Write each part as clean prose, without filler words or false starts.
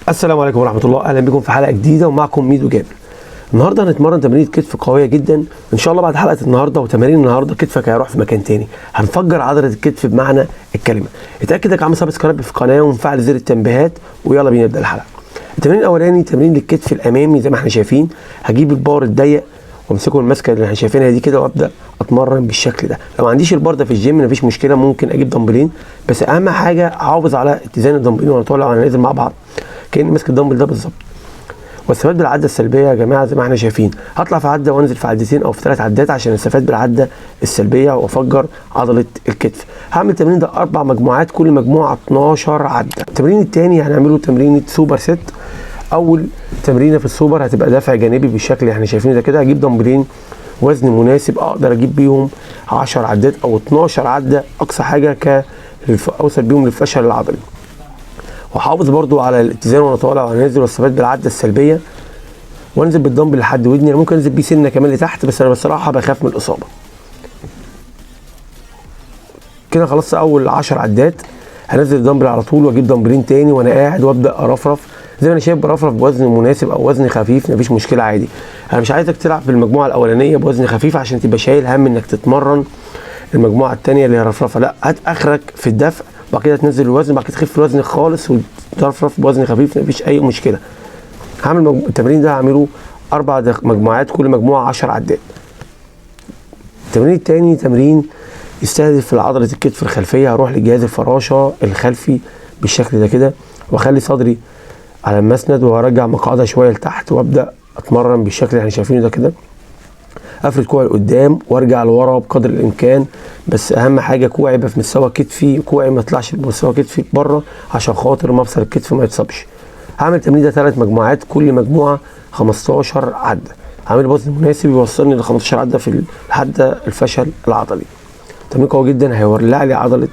السلام عليكم ورحمة الله، اهلا بكم في حلقة جديدة ومعكم ميدو جابر. النهارده هنتمرن تمرين كتف قوية جدا ان شاء الله. بعد حلقة النهارده وتمارين النهارده كتفك هيروح في مكان تاني، هنفجر عضلة الكتف بمعنى الكلمة. اتاكد انك عامل subscribe في القناة ومفعل زر التنبيهات، ويلا بينا نبدا الحلقة. التمرين الاولاني تمرين للكتف الامامي زي ما احنا شايفين. هجيب البار الضيق وامسكه الماسكه اللي احنا شايفينها دي كده وابدا اتمرن بالشكل ده. لو ما عنديش البار ده في الجيم مفيش مشكلة، ممكن اجيب دمبلين، بس اهم حاجة احافظ على اتزان الدمبلين وانا طالع وانا نازل مع بعض، كاني ماسك الدمبل ده بالظبط. واستفاد بالعده السلبية يا جماعة زي ما احنا شايفين. هطلع في عده وانزل في عدتين او في 3 عدات عشان استفاد بالعده السلبية وافجر عضلة الكتف. هعمل التمرين ده 4 مجموعات، كل مجموعة 12 عده. التمرين الثاني هنعمله تمرينه super set. اول تمرينه في السوبر هتبقى دفع جانبي بالشكل اللي احنا شايفينه ده كده. هجيب دمبلين وزن مناسب اقدر اجيب بيهم 10 عدات او 12 عده اقصى حاجة اوصل بيهم للفشل العضلي، واحافظ برضو على الاتزان وانا طالع وانا نازل، واستفاد بالعده السلبية وانزل بالدمبل لحد ودني. انا ممكن انزل بيه سنة كمان لتحت، بس انا بصراحة بخاف من الاصابة. كده خلصت اول 10 عدات، هنزل الدمبل على طول واجيب دمبلين تاني وانا قاعد وابدا ارفرف زي ما انا شايف، برفرف بوزن مناسب او وزن خفيف مفيش مشكلة عادي. انا مش عايزك تلعب في المجموعة الاولانية بوزن خفيف عشان تبقى شايل هم انك تتمرن المجموعة الثانية اللي هي رفرفه، لا هات اخرك في الدفع وبعد كده تنزل الوزن، بعد كده تخف الوزن خالص وترفرف بوزن خفيف مفيش اي مشكلة. هعمل التمرين ده هعمله 4 مجموعات، كل مجموعة 10 عدات. التمرين الثاني تمرين يستهدف عضلة الكتف الخلفية. هروح لجهاز الفراشة الخلفي بالشكل ده كده، واخلي صدري على المسند وارجع مقعدها شوية لتحت وابدا اتمرن بالشكل اللي احنا شايفينه ده كده. افرد كوعي لقدام وارجع لورا بقدر الامكان، بس اهم حاجة كوعي يبقى في مستوى كتفي، كوعي ما يطلعش بمستوى كتفي بره عشان خاطر مفصل الكتف ما يتصابش. هعمل التمرين ده 3 مجموعات، كل مجموعة 15 عده. هعمل وزن مناسب يوصلني ل 15 عده في لحد الفشل العضلي. تمرين قوي جدا هيولع لي عضلة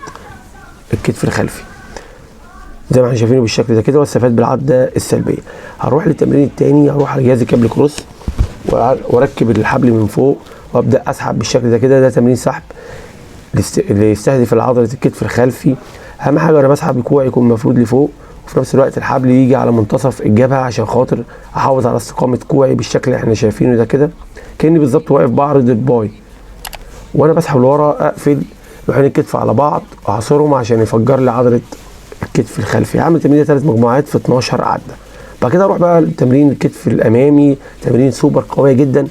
الكتف الخلفي زي ما احنا شايفينه بالشكل ده كده، واستفاد بالعده السلبية. هروح للتمرين التاني، هروح على جهاز ال cable cross واركب الحبل من فوق وابدا اسحب بالشكل ده كده. ده تمرين سحب اللي يستهدف عضلة الكتف الخلفي. اهم حاجة وانا بسحب الكوع يكون مفرود لفوق، وفي نفس الوقت الحبل يجي على منتصف الجبهة عشان خاطر احافظ على استقامة كوعي بالشكل اللي احنا شايفينه ده كده، كاني بالظبط واقف بعرض ال bi. وانا بسحب لورا اقفل لوحين الكتف على بعض واعصرهم عشان يفجر لي عضلة الكتف الخلفي. هعمل تمرين 3 مجموعات في 12 عده. بعد كده اروح بقى لتمرين الكتف الامامي، تمرين سوبر قوية جدا.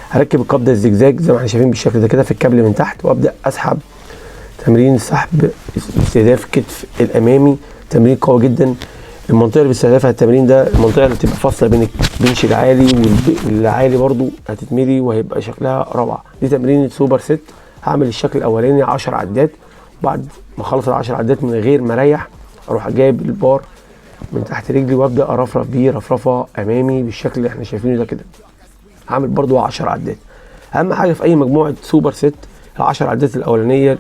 هركب القبضة الزجزاج زي ما احنا شايفين بالشكل ده كده في الكابل من تحت وابدا اسحب. تمرين سحب استهداف الكتف الامامي، تمرين قوي جدا. المنطقة اللي بيستهدفها التمرين ده المنطقة اللي بتبقى فاصلة بين ال bench العالي والعالي برضو هتتملي وهيبقى شكلها روعه. دي تمرين super set. هعمل الشكل الاولاني 10 عدات، بعد ما اخلص ال 10 عدات من غير ما اريح اروح جايب البار من تحت رجلي وابدا ارفرف بيه رفرفه امامي بالشكل اللي احنا شايفينه ده كده. هعمل برضو 10 عدات. اهم حاجة في اي مجموعة super set ال10 عدات الاولانية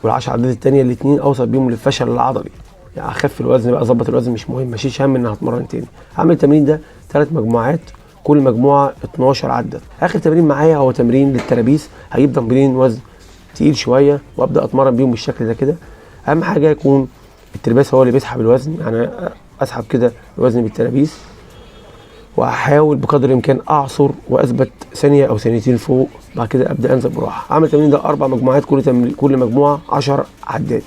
وال10 عدات الثانية الاثنين اوصل بيهم للفشل العضلي، يعني اخف الوزن بقى اظبط الوزن مش مهم، ما اشيلش هم ان هتمرن تاني. هعمل التمرين ده 3 مجموعات، كل مجموعة 12 عده. اخر تمرين معايا هو تمرين لل traps. هجيب دمبلين وزن تقيل شوية وابدا اتمرن بيهم بالشكل ده كده. اهم حاجة يكون ال traps هو اللي بيسحب الوزن، يعني اسحب كده الوزن بال traps واحاول بقدر الامكان اعصر واثبت ثانية او ثانيتين فوق، بعد كده ابدا انزل براحة. اعمل التمرين ده 4 مجموعات، كل مجموعة 10 عدات.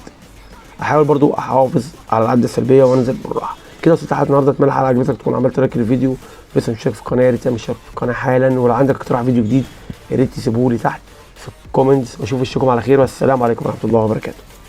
احاول برضو احافظ على العدة السلبية وانزل بالراحة. كده وصلت لحلقة النهارده، اتمنى الحلقة عجبتك، تكون عملت like للفيديو، لسه مش في القناة يا ريت تعمل اشتراك في القناة حالا، ولو عندك اقتراح فيديو جديد يا ريت تسيبه لي تحت في ال comments، واشوف وشكم على خير، والسلام عليكم ورحمة الله وبركاته.